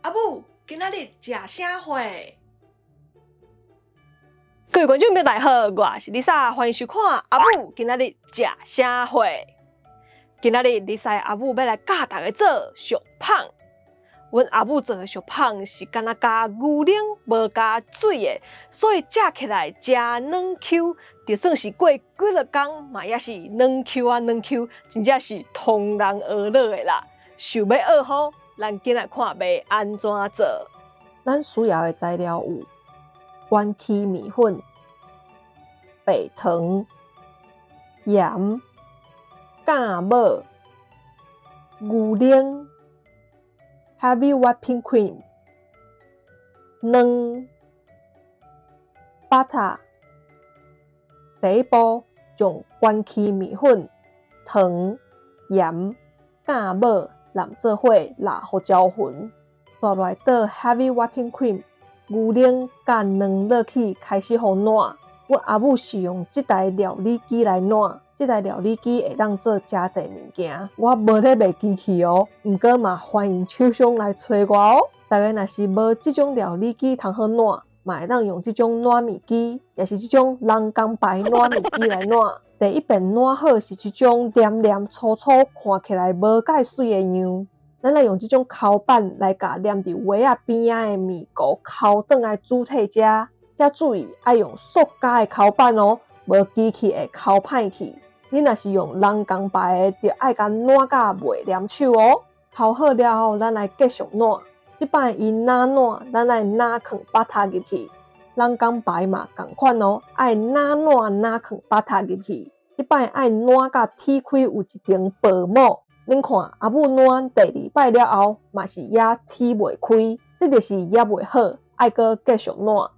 阿母，今仔日食啥貨？各位觀眾朋友大家好，我是麗莎，歡迎收看阿母今仔日食啥貨。今仔日麗莎阿母欲來教大家做俗麭。阮阿母做的俗麭是干焦加牛奶無加水的，所以食起來誠軟 Q，就算是過幾落工嘛猶是軟 Q 啊軟 Q，真正是予人學樂的啦。想欲學吼，咱緊來看欲按怎做。咱需要的材料有原起麵粉、白糖、鹽、酵母、牛奶、Heavy Whipping Cream、卵、butter。第一步，將原起麵粉、糖、鹽、酵母攕做伙抐予攪勻，紲落來倒 Heavy Whipping Cream、牛奶佮卵落去，開始予攕。阮阿母是用這台料理機來攕，這台料理機會當做誠濟物件。我無咧賣機器哦，毋過嘛歡迎廠商來揣我哦。大家若是無這種料理機通好攕，嘛會當用這種攕麵機，抑是這種人工牌攕麵機來攕。第一遍攕好是這種黏黏粗粗，看起來無蓋媠的樣。咱來用這種剾板來共黏佇鍋仔邊仔的麵糊剾轉來主體遮。請注意愛用塑膠的剾板哦，無機器會剾歹去。你若是用人工牌的，就愛共攕甲袂黏手哦。剾好了後，咱來繼續攕。這擺伊若攕，咱愛若囥 butter 入去。人工牌嘛仝款哦，愛若攕若囥 butter 入去。這擺愛攕甲鐵開有一層薄膜。恁看阿母攕第二擺了後，嘛是猶鐵袂開，這就是猶袂好，愛閣繼續攕。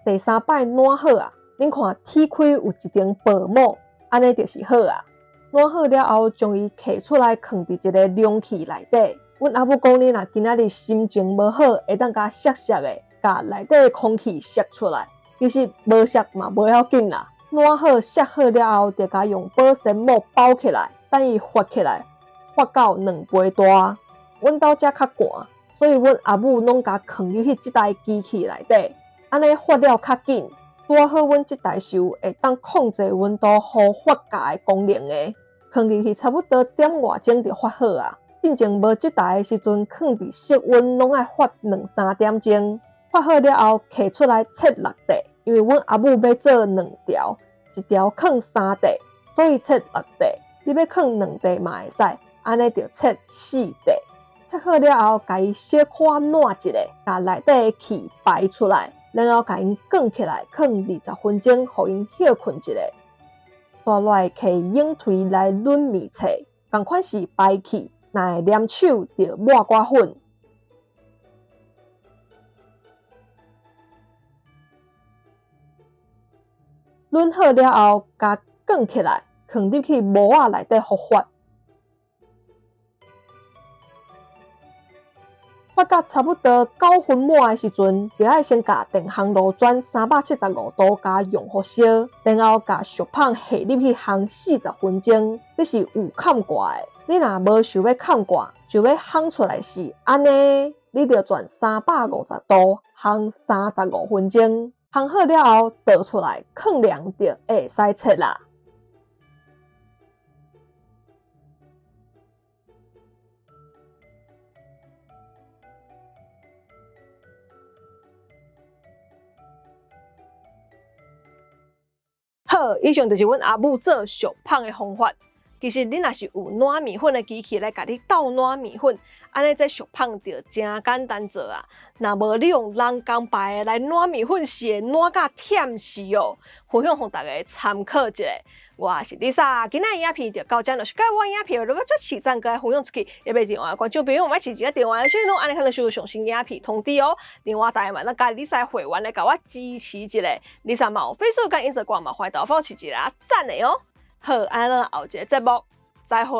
第三擺攕好啊，恁看鐵開有一層薄膜，按呢就是好啊。攕好了後，將伊摕出來，囥佇一个容器內底。阮阿母講，你若今仔日心情無好，會當共摔摔的，共內底的空氣摔出來。其實無摔嘛無要緊啦。攕好摔好了後，就共用保鮮膜包起來，等伊發起來，發到兩倍大。阮兜遮較寒，所以阮阿母攏共囥入去這台機器內底。按呢發了較緊，拄好阮這台是有會當控制溫度予發酵的功能的。囥入去差不多點外鐘就發好啊。進前無這台的時陣，囥佇室溫攏愛發兩三點鐘。發好了後，摕出來切六塊，因為阮阿母欲做兩條，一條囥三塊，所以切六塊。你欲囥兩塊嘛會使，按呢就切四塊。切好了後，共伊小可攕一下，共內底的氣排出來。然後共𪜶捲起來，囥20分鐘，予𪜶歇睏一下。紲落來摕湧槌來攆麵冊，仝款是排氣，若會黏手，就抹寡粉。攆好了後，共捲起來，囥入去模仔內底予發。發甲差不多九分滿的時陣，就愛先共電烘爐轉375度，共用予燒，然後共俗麭下入去烘40分鐘。這是有崁蓋的。你若無想欲崁蓋，想欲烘出來是按呢，你就轉350度烘35分鐘。烘好了後，倒出來，囥涼就會使切啦。好，以上就是阮阿母做俗麭的方法。其實你若是有攕麵粉的機器來共你鬥攕麵粉，按呢這俗麭就誠簡單做啊。若無你用人工牌的來攕麵粉，是會攕甲忝死哦。分享予大家參考一下。我是麗莎，今仔影片就到這，若是喜歡我影片，如果做起讚，閣分享出去，也袂另外觀眾朋友欲持一下電話，先攏按呢可能收到上新影片通知哦。另外，大家嘛會當加麗莎會員來共我支持一下。麗莎嘛有 Facebook 佮 Instagram 嘛，歡迎大家支持一下讚的哦。好，按呢後一个節目再會。